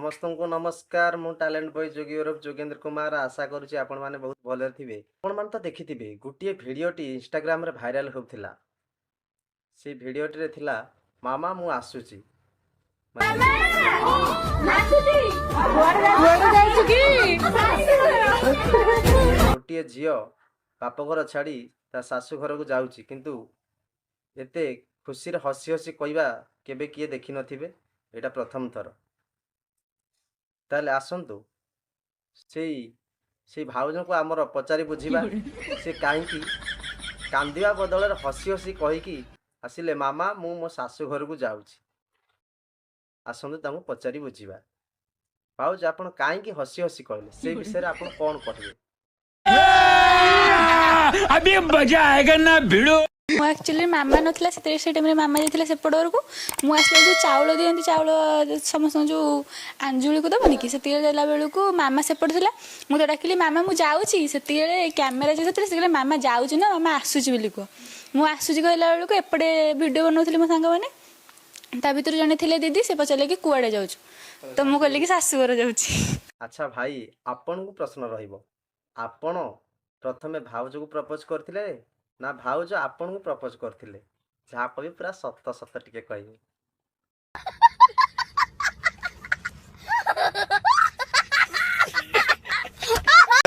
ସମସ୍ତଙ୍କୁ ନମସ୍କାର। ମୁଁ ଟ୍ୟାଲେଣ୍ଟ ବୟ ଯୋଗୀ ଓରଫ ଯୋଗେନ୍ଦ୍ର କୁମାର। ଆଶା କରୁଛି ଆପଣମାନେ ବହୁତ ଭଲରେ ଥିବେ। ଆପଣମାନେ ତ ଦେଖିଥିବେ ଗୋଟିଏ ଭିଡ଼ିଓଟି ଇନଷ୍ଟାଗ୍ରାମରେ ଭାଇରାଲ ହେଉଥିଲା। ସେଇ ଭିଡ଼ିଓଟିରେ ଥିଲା ମାମା ମୁଁ ଆସୁଛି। ମାନେ ଗୋଟିଏ ଝିଅ ବାପଘର ଛାଡ଼ି ତା ଶାଶୁ ଘରକୁ ଯାଉଛି, କିନ୍ତୁ ଏତେ ଖୁସିରେ ହସି ହସି କହିବା କେବେ କିଏ ଦେଖିନଥିବେ। ଏଇଟା ପ୍ରଥମ ଥର। ତାହେଲେ ଆସନ୍ତୁ ସେଇ ସେଇ ଭାଉଜଙ୍କୁ ଆମର ପଚାରି ବୁଝିବା, ସେ କାହିଁକି କାନ୍ଦିବା ବଦଳରେ ହସି ହସି କହିକି ଆସିଲେ ମାମା ମୁଁ ମୋ ଶାଶୁ ଘରକୁ ଯାଉଛି। ଆସନ୍ତୁ ତାଙ୍କୁ ପଚାରି ବୁଝିବା। ଭାଉଜ, ଆପଣ କାହିଁକି ହସି ହସି କହିଲେ, ସେ ବିଷୟରେ ଆପଣ କ'ଣ କହିବେ? अभी मजा आएगा ना भिड़ो। ମୁଁ ଆକ୍ଚୁଆଲି ମାମା ନଥିଲା ସେଥିରେ, ସେ ଟାଇମ୍ରେ ମାମା ଯାଇଥିଲା ସେପଟ ଘରକୁ। ମୁଁ ଆସିଲା ଯେଉଁ ଚାଉଳ ଦିଅନ୍ତି, ଚାଉଳ ସମସ୍ତଙ୍କୁ ଯେଉଁ ଆଞ୍ଜୁଳିକୁ ଦେବନି କି, ସେତିକିବେଳେ ଦେଲା ବେଳକୁ ମାମା ସେପଟେ ଥିଲା। ମୁଁ ତ ଡାକିଲି ମାମା ମୁଁ ଯାଉଛି। ସେତିକିବେଳେ କ୍ୟାମେରା ଯେଉଁ ଥିଲା, ସେ କହିଲେ ମାମା ଯାଉଛି ନା ମାମା ଆସୁଛି ବୋଲି କୁହ। ମୁଁ ଆସୁଛି କହିଲା ବେଳକୁ ଏପଟେ ଭିଡ଼ିଓ ବନାଉଥିଲି ମୋ ସାଙ୍ଗମାନେ। ତା ଭିତରୁ ଜଣେ ଥିଲେ ଦିଦି, ସେ ପଚାରିଲେ କି କୁଆଡ଼େ ଯାଉଛୁ? ତ ମୁଁ କହିଲି କି ଶାଶୁଘର ଯାଉଛି। ଆଚ୍ଛା ଭାଇ, ଆପଣଙ୍କୁ ପ୍ରଶ୍ନ ରହିବ, ଆପଣ ପ୍ରଥମେ ଭାଉଜକୁ ପ୍ରପୋଜ କରିଥିଲେ ନା ଭାଉଜ ଆପଣଙ୍କୁ ପ୍ରପୋଜ କରିଥିଲେ? ଯାହା କହିବେ ପୁରା ସତ ସତ ଟିକେ କହିବେ।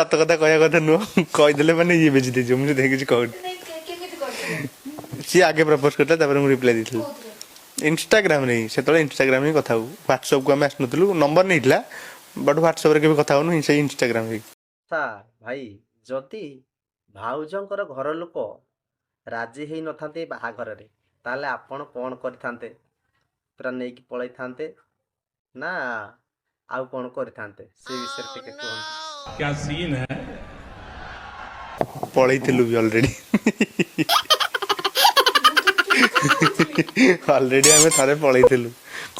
ସତ କଥା କହିବା କଥା ନୁହଁ, କହିଦେଲେ ମାନେ ଇଏ ବେଜି ଦେଇଯିବ। ମୁଁ ସେଥିପାଇଁ କିଛି କହୁନି। ସିଏ ଆଗେ ପ୍ରପୋଜ କରିଥିଲା, ତାପରେ ମୁଁ ରିପ୍ଲାଏ ଦେଇଥିଲି ଇନଷ୍ଟାଗ୍ରାମରେ ହିଁ। ସେତେବେଳେ ଇନଷ୍ଟାଗ୍ରାମ ହିଁ କଥା ହଉ, ହ୍ୱାଟ୍ସଅପ୍କୁ ଆମେ ଆସିନଥିଲୁ। ନମ୍ବର ନେଇଥିଲା, ବଟ୍ ହ୍ୱାଟ୍ସଅପ୍ରେ କେବେ କଥା ହଉନୁ, ସେଇ ଇନଷ୍ଟାଗ୍ରାମ ହିଁ। ଆଚ୍ଛା ଭାଇ, ଯଦି ଭାଉଜଙ୍କର ଘର ଲୋକ ରାଜି ହେଇନଥାନ୍ତେ ଏ ବାହାଘରରେ, ତାହେଲେ ଆପଣ କ'ଣ କରିଥାନ୍ତେ? ପୁରା ନେଇକି ପଳେଇଥାନ୍ତେ ନା ଆଉ କ'ଣ କରିଥାନ୍ତେ, ସେ ବିଷୟରେ ଟିକେ କୁହନ୍ତୁ। क्या सीन है। ପଳେଇଥିଲୁ ବି ଅଲରେଡି। ଅଲରେଡି ଆମେ ଥରେ ପଳେଇଥିଲୁ।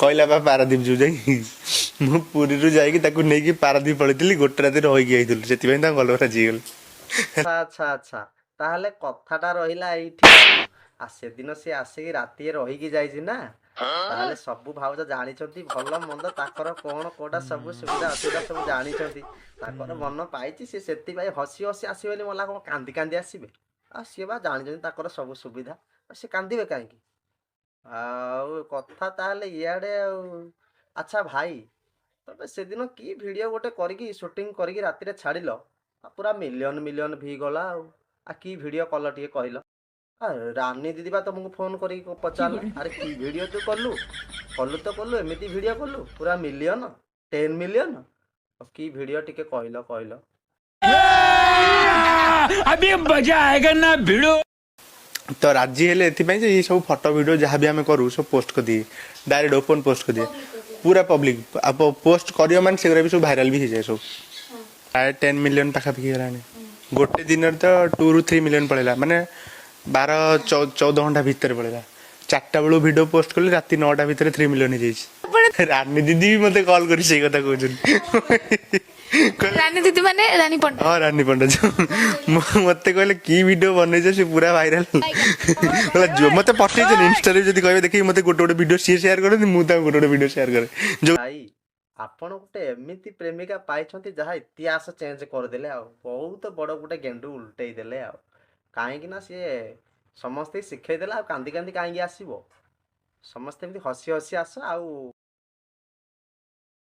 କହିଲା ବା ପାରାଦୀପ ଯିବୁ ଯାଇକି। ମୁଁ ପୁରୀରୁ ଯାଇକି ତାକୁ ନେଇକି ପାରାଦୀପ ପଳେଇଥିଲି, ଗୋଟେ ରାତି ରହିକି ଯାଇଥିଲୁ। ସେଥିପାଇଁ ତାଙ୍କ ଘର ରାଜି ହେଇଗଲେ। ଆଚ୍ଛା, ତାହେଲେ କଥାଟା ରହିଲା ଏଇଠି। ଆଉ ସେଦିନ ସେ ଆସିକି ରାତିରେ ରହିକି ଯାଇଛି ନା? ତାହେଲେ ସବୁ ଭାଉଜ ଜାଣିଛନ୍ତି ଭଲ ମନ୍ଦ ତାଙ୍କର କ'ଣ କୋଉଟା, ସବୁ ସୁବିଧା ଅସୁବିଧା ସବୁ ଜାଣିଛନ୍ତି। ତାଙ୍କର ମନ ପାଇଛି, ସେ ସେଥିପାଇଁ ହସି ହସି ଆସିବେନି। ମଲା କ'ଣ କାନ୍ଦି କାନ୍ଦି ଆସିବେ? ଆଉ ସିଏ ବା ଜାଣିଛନ୍ତି ତାଙ୍କର ସବୁ ସୁବିଧା, ଆଉ ସେ କାନ୍ଦିବେ କାହିଁକି? ଆଉ କଥା ତାହେଲେ ଇଆଡ଼େ ଆଉ। ଆଚ୍ଛା ଭାଇ, ତମେ ସେଦିନ କି ଭିଡ଼ିଓ ଗୋଟେ କରିକି ସୁଟିଂ କରିକି ରାତିରେ ଛାଡ଼ିଲ, ଆଉ ପୁରା ମିଲିୟନ ମିଲିୟନ ଭି ଗଲା। ଆଉ କି ଭିଡ଼ିଓ କଲ ଟିକେ କହିଲ? ଆ ରାନୀ ଦିଦି ବା ତମକୁ ଫୋନ କରିକି ପଚାରିଲା, ଆରେ କି ଭିଡ଼ିଓ ତୁ କଲୁ? କଲୁ ତ କଲୁ, ଏମିତି ଭିଡ଼ିଓ କଲୁ ପୁରା ମିଲିୟନ 10 ମିଲିୟନ, କି ଭିଡ଼ିଓ ଟିକେ କହିଲ କହିଲ। अभी मजा आएगा ना भिड़ो। ତ ରାଜି ହେଲେ ଏଥିପାଇଁ ଯେ ଏଇ ସବୁ ଫଟୋ ଭିଡ଼ିଓ ଯାହା ବି ଆମେ କରୁ ସବୁ ପୋଷ୍ଟ କରିଦିଏ, ଡାଇରେକ୍ଟ ଓପନ୍ ପୋଷ୍ଟ କରିଦିଏ, ପୁରା ପବ୍ଲିକ। ଆଉ ପୋଷ୍ଟ କରିବ ମାନେ ସେଗୁଡ଼ା ବି ସବୁ ଭାଇରାଲ ବି ହେଇଯାଏ ସବୁ। ପ୍ରାୟ 10 ମିଲିୟନ ପାଖାପାଖି ହେଲାଣି। ଗୋଟେ ଦିନରେ ତ 2ରୁ 3 ମିଲିୟନ ପଳେଇଲା, ମାନେ 12-14 ଘଣ୍ଟା ଭିତରେ ପଳେଇଲା। 4ଟା ବେଳକୁ ଭିଡ଼ିଓ ପୋଷ୍ଟ କଲି, ରାତି 9ଟା ଭିତରେ 3 ମିଲିୟନ ହେଇଯାଇଛି। ରାନୀ ଦିଦି ବି ମତେ କଲ୍ କରି ସେଇ କଥା କହୁଛନ୍ତି। ରାନୀ ଦିଦି ମାନେ ରାନୀ ପଣ୍ଡା? ହଁ, ରାନୀ ପଣ୍ଡା। ଯୋଉ ମତେ କହିଲେ କି ଭିଡିଓ ବନେଇଛ ସେ ପୁରା ଭାଇରାଲ ହେଲା। ମତେ ପଠେଇଛନ୍ତି ଇନଷ୍ଟାରେ, ଯଦି କହିବେ ଦେଖିକି ମତେ ଗୋଟେ ଗୋଟେ ଭିଡିଓ ସିଏ ସେୟାର କରନ୍ତି, ମୁଁ ତାଙ୍କୁ ଗୋଟେ ଗୋଟେ ଭିଡିଓ ସେୟାର କରେ ଯୋଉ। ଭାଇ, ଆପଣ ଗୋଟେ ଏମିତି ପ୍ରେମିକା ପାଇଛନ୍ତି ଯାହା ଇତିହାସ ଚେଞ୍ଜ କରିଦେଲେ, ଆଉ ବହୁତ ବଡ଼ ଗୋଟେ ଗେଣ୍ଡୁ ଉଲଟେଇ ଦେଲେ। ଆଉ କାହିଁକି ନା ସିଏ ସମସ୍ତେ ଶିଖେଇ ଦେଲା, ଆଉ କାନ୍ଦି କାନ୍ଦି କାହିଁକି ଆସିବ? ସମସ୍ତେ ଏମିତି ହସି ହସି ଆସ, ଆଉ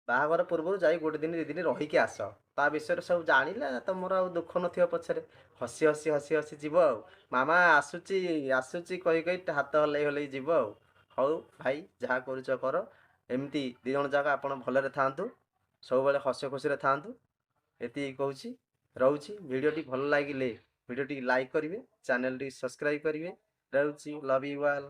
ବାହାଘର ପୂର୍ବରୁ ଯାଇ ଗୋଟେ ଦିନ 2 ଦିନ ରହିକି ଆସ। ତା ବିଷୟରେ ସବୁ ଜାଣିଲେ ତମର ଆଉ ଦୁଃଖ ନଥିବ ପଛରେ। ହସି ହସି ହସି ହସି ଯିବ, ଆଉ ମାମା ଆସୁଛି ଆସୁଛି କହି କହି ହାତ ହଲେଇ ହଲେଇ ଯିବ। ଆଉ ହଉ ଭାଇ, ଯାହା କରୁଛ କର, ଏମିତି 2 ଜଣ ଯାକ ଆପଣ ଭଲରେ ଥାଆନ୍ତୁ, ସବୁବେଳେ ହସ ଖୁସିରେ ଥାଆନ୍ତୁ, ଏତିକି କହୁଛି, ରହୁଛି। ଭିଡ଼ିଓଟି ଭଲ ଲାଗିଲେ ଭିଡ଼ିଓଟି ଲାଇକ୍ କରିବେ, ଚ୍ୟାନେଲଟି ସବସ୍କ୍ରାଇବ୍ କରିବେ। ରହୁଛି, ଲଭ୍ you all.